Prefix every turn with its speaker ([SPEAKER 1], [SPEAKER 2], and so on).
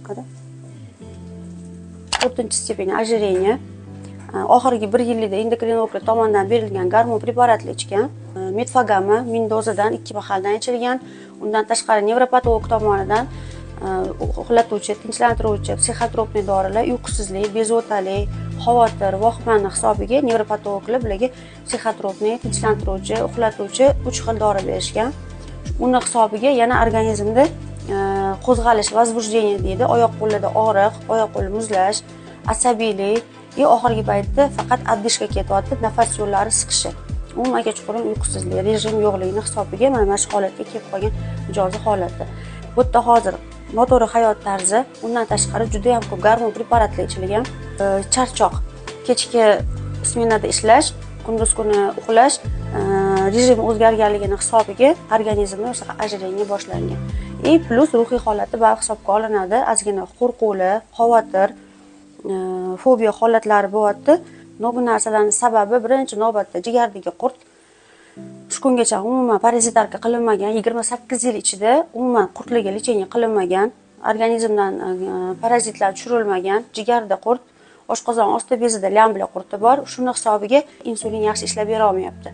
[SPEAKER 1] Qara. To'rtinchi степень ожирение. Oxirgi bir yillikda endokrinologlar tomonidan berilgan gormon preparatlar ichgan. Metfogama 1000 dozadan ikki mahaldan ichilgan. Undan tashqari nevropatolog tomonidan uxlatuvchi, tinchlantiruvchi, психотропный dorilar, uyqusizlik, bezovtalik, xavotir, vahimani hisobiga nevropatologlar bularga психотропный, tinchlantiruvchi, uxlatuvchi uch xil dori berishgan. Uni hisobiga yana organizmda qo'zg'alish, возбуждение deydi, oyoq qo'llarda og'riq, oyoq qo'li muzlash, asabiylik и oxirgi paytda faqat одышка ketyapti, nafas yo'llari siqishi, umuman kechqurun uyqusizlik, rejim yo'qligini hisobiga mana shu holatga kelib qolgan mijozni holati. Bu yerda hozir noto'g'ri hayot tarzi, undan tashqari juda yam ko'p gormon preparatlar ichilgan. Charchoq, kechki smenada ishlash, kunduz kuni uxlash, rejim o'zgarganligini hisobiga organizmda o'sha ожирение boshlangan. И плюс ruhiy holati baribir hisobga olinadi, ozgina qo'rquvlar, xavotir, fobiya holatlari bo'lyapti. Но bu narsalarni sababi birinchi navbatda jigardagi qurt. Shu kungacha umuman паразитарка qilinmagan, 28 yil ichida umuman qurtlarga лечение qilinmagan, organizmdan parazitlar tushirilmagan, jigarda qurt, oshqozon osti bezida lyambli qurti bor. Shuni hisobiga insulin yaxshi ishlab bera olmayapti.